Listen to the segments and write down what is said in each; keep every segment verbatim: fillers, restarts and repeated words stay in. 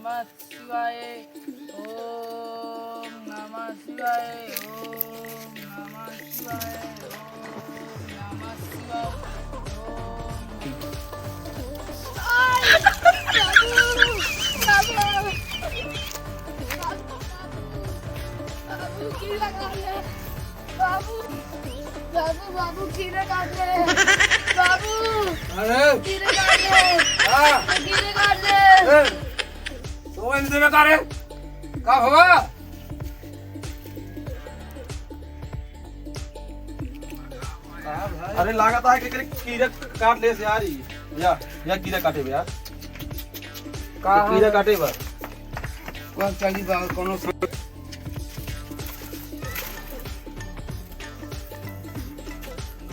नमः शिवाय, ओम नमः शिवाय, ओम नमः शिवाय, ओम नमः शिवाय, ओम। बाबू, बाबू, बाबू, बाबू, की लगा है? बाबू, बाबू, बाबू, कीड़ा काट ले। बाबू, अरे। कीड़ा काट ले। हाँ। कीड़ा काट ले। ए, तो इन देवे का रे? का भवा? अरे लागत है कि कीड़ा काट ले से आ रही। या, या कीड़ा काटे बे यार। का तो कीड़ा काटे बा। कौन चाहिए बा, कौनो सा-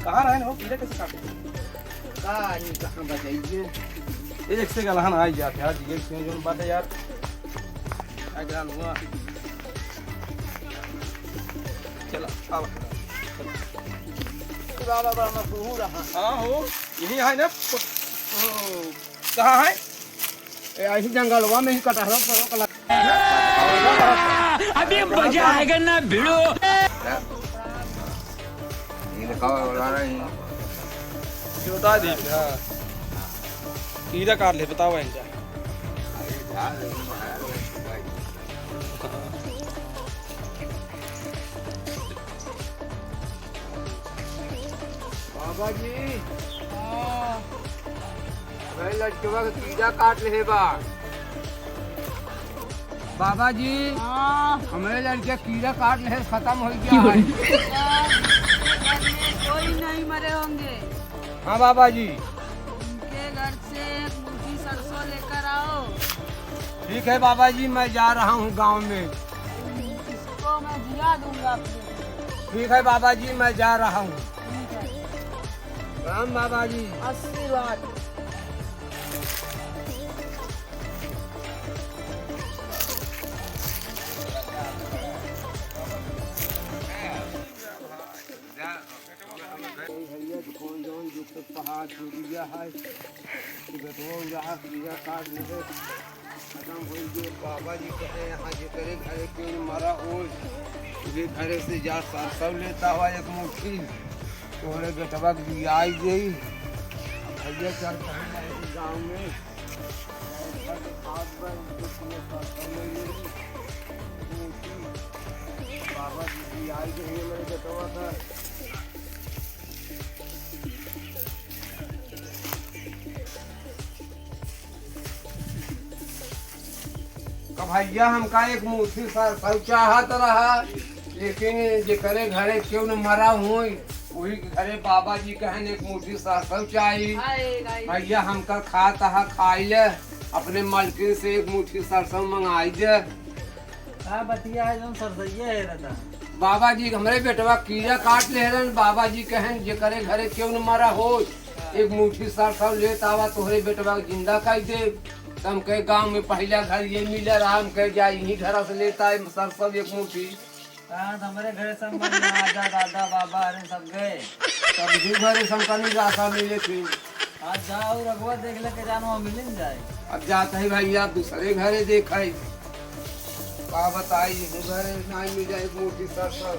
कहाँ रहे हो? कीड़ा कैसे काटे? का आदमी कहाँ बजाइए? एक से गलहन आ जात यार, एक से जोन बात है यार। क्या ज्ञान हुआ? चला, आओ। चला। बाबा, बाबा, मैं बहू रहा। हाँ हो, यही है ना। ओ, कहाँ है? ए, ऐसी जंगलवा में ही कटहरा पर लग- अभी मजा आएगा ना भिड़ो। ये दिखाओ, बता रहे हैं। ये बता दे, हाँ। कीड़ा काट ले, बताओ इनका। बाबा जी। हाँ। अरे लड़कवा के कीड़ा काट ले बा। बाबा जी। हाँ। हमरे लड़के कीड़ा काट ले, खत्म हो गया है। घर में कोई नहीं मरे होंगे। हाँ बाबा जी। उनके घर से एक मुट्ठी सरसों लेकर आओ। ठीक है बाबा जी, मैं जा रहा हूँ गांव में। इसको मैं जिया दूंगा अपने। ठीक है बाबा जी, मैं जा रहा हूँ। ठीक है। राम बाबा जी। आशीर्वाद। भैया, कौन जौन जो तो पहाड़ टूट गया है, तो बेटवा रहा, पूरा काट ले, खत्म हो गए। बाबा जी कहे, यहाँ जेकरे घरे केहू मरा हो, उहे घरे से जा सरसों लेता हुआ एक मुट्ठी, तोहरे बेटवा के दियाई देई। भैया चल पहले गाँव में, घर के खास बा, उनके पूरा सरसों ले लेई। बाबा जी दियाई देई मेरे बेटवा का। का भैया हमका एक मुट्ठी सरसों चाहत रहा, लेकिन जेकरे घरे केहू न मरा होई, वही घरे बाबा जी कहन एक मुट्ठी सरसों चाही। आए, आए। भैया हमका खात हा खाई ले, अपने मलकिन से एक मुट्ठी सरसों मंगाई दे। का बतिया है जौन सरसैया है रहता? बाबा जी, हमरे बेटवा कीड़ा काट ले रहन। बाबा जी कहन, "जेकरे घरे केहू न मरा हो, एक मुट्ठी सरसों लेत आवा, तोहरे बेटवा के जिंदा कर दे।" त हम कहे, "गाँव में पहिला घर ये मिले रहा।" हम कहे, "जा, इही घरा से लेत आए सरसों एक मुट्ठी।" हाँ, त हमरे घरे सब मन में आजा, दादा, बाबा, अरे सब गए। तब इही घरे से हमका निराशा मिले फिर। आज जाओ, रघुआ देख ले के जानो, हम मिल जाए। अब जात है भैया, दूसरे घरे देख है। का बताई, इही घरे नाहीं मिले एक मुट्ठी सरसों।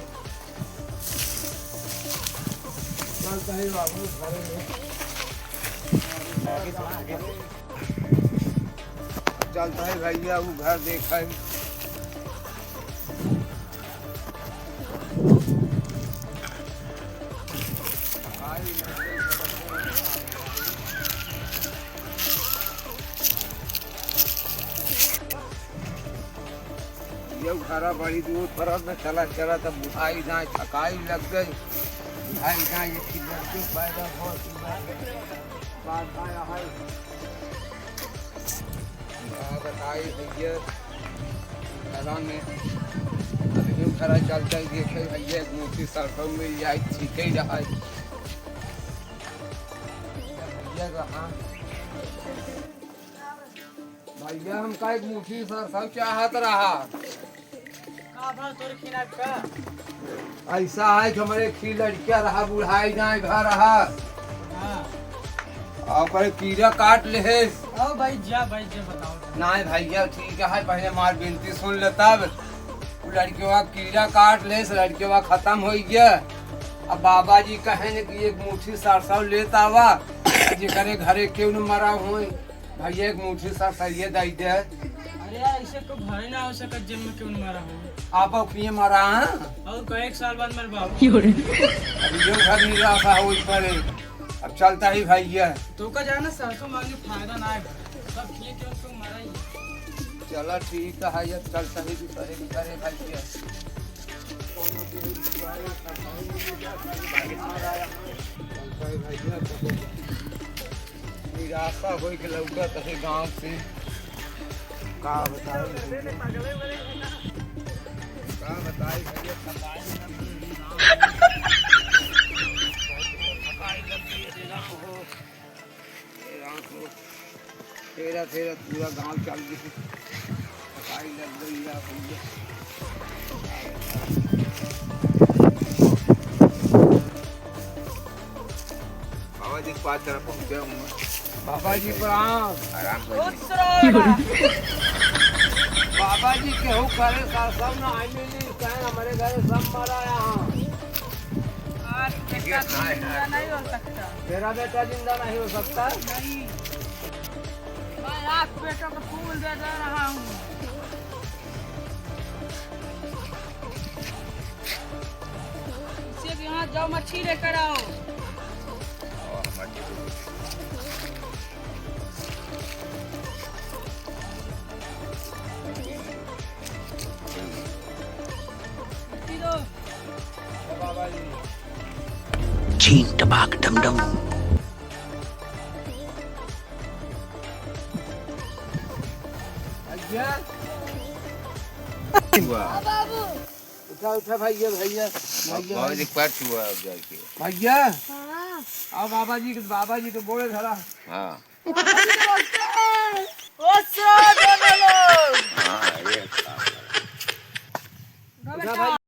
चलत है बाबू, घरे में। चलत है भैया, वो घर देख है। ये घरा बड़ी दूर परत न, चला, चला, तब बुढ़ाई जाए, थकाई लग गई, बुढ़ाई जाए, ये लड़के पैदा हो, बात आया है। का बताई भैया, घरा में, अभी घरा चलता ही देखे भैया, एक मुट्ठी सरसों मिल जाए, ठीक ही रहा। भैया कहाँ? भैया, हमका एक मुट्ठी सरसों चाहत रहा। का भा तोर खिनात का? ऐसा है कि हमरे खी लड़किया रहा, बुढ़ाई जाए घर रहा। हाँ। ओकरे कीड़ा काट लेहेस। आओ भाई, जा भाई, जा बताओ। नाहीं भइया, ठीक है, पहले हमार बिनती सुन ले तब। उ लड़कवा कीड़ा काट लेहेस, लड़कवा खतम होइ गया। अब बाबा जी कहेन कि एक मुट्ठी सरसों लेत आवा, जेकरे घरे केहू न मरा होई, भइया एक मुट्ठी सरसों दइ दे। अरे यार, ऐसे को घरे ना हो सकत, जब में केहू न मरा हो। आप अखनिये मरा हैं? और का एक साल बाद मर बाबू। अभी यो घर निराशा होइ परे। अब चलता ही भइया। तो का जाना सरसों मांगे फायदा ना है। सब किए के उसको मरा ही। चला ठीक है, अब चलता ही भी करे, भी करे भइया। चलता ही भइया, निराशा होइ के लौटत है गाँव से। का बताई भइया? का बताई भइया? थकाई लग गई है। थकाई लग गई है, राम हो। हे राम हो। तेरा, तेरा पूरा गाँव चल गई। थकाई लग गई है भइया। बाबा जी के पास तरफ पहुँचे हूँ। बाबा जी प्रणाम। आराम कर। खुश रहो। बाबा जी केहू करे का सब ना आई मिली, कहे हमारे घरे सब मरा यहाँ। आज बेटा जिंदा नहीं हो सकता। तेरा बेटा जिंदा नहीं हो सकता? नहीं। मैं आप बेटों को फूल दे दे रहा हूँ। इसे भी यहाँ जाओ, मच्छी लेकर आओ। मच्छी दो। छीन टपाक डम डम। भइया। वाह। बाबू। उठा, उठा भइया, भइया, भइया। बाबा जी पैर छुआ अब जाके। भइया। हाँ। आओ बाबा जी के, बाबा जी के बोले धरा। हाँ। बाबा जी के रास्ते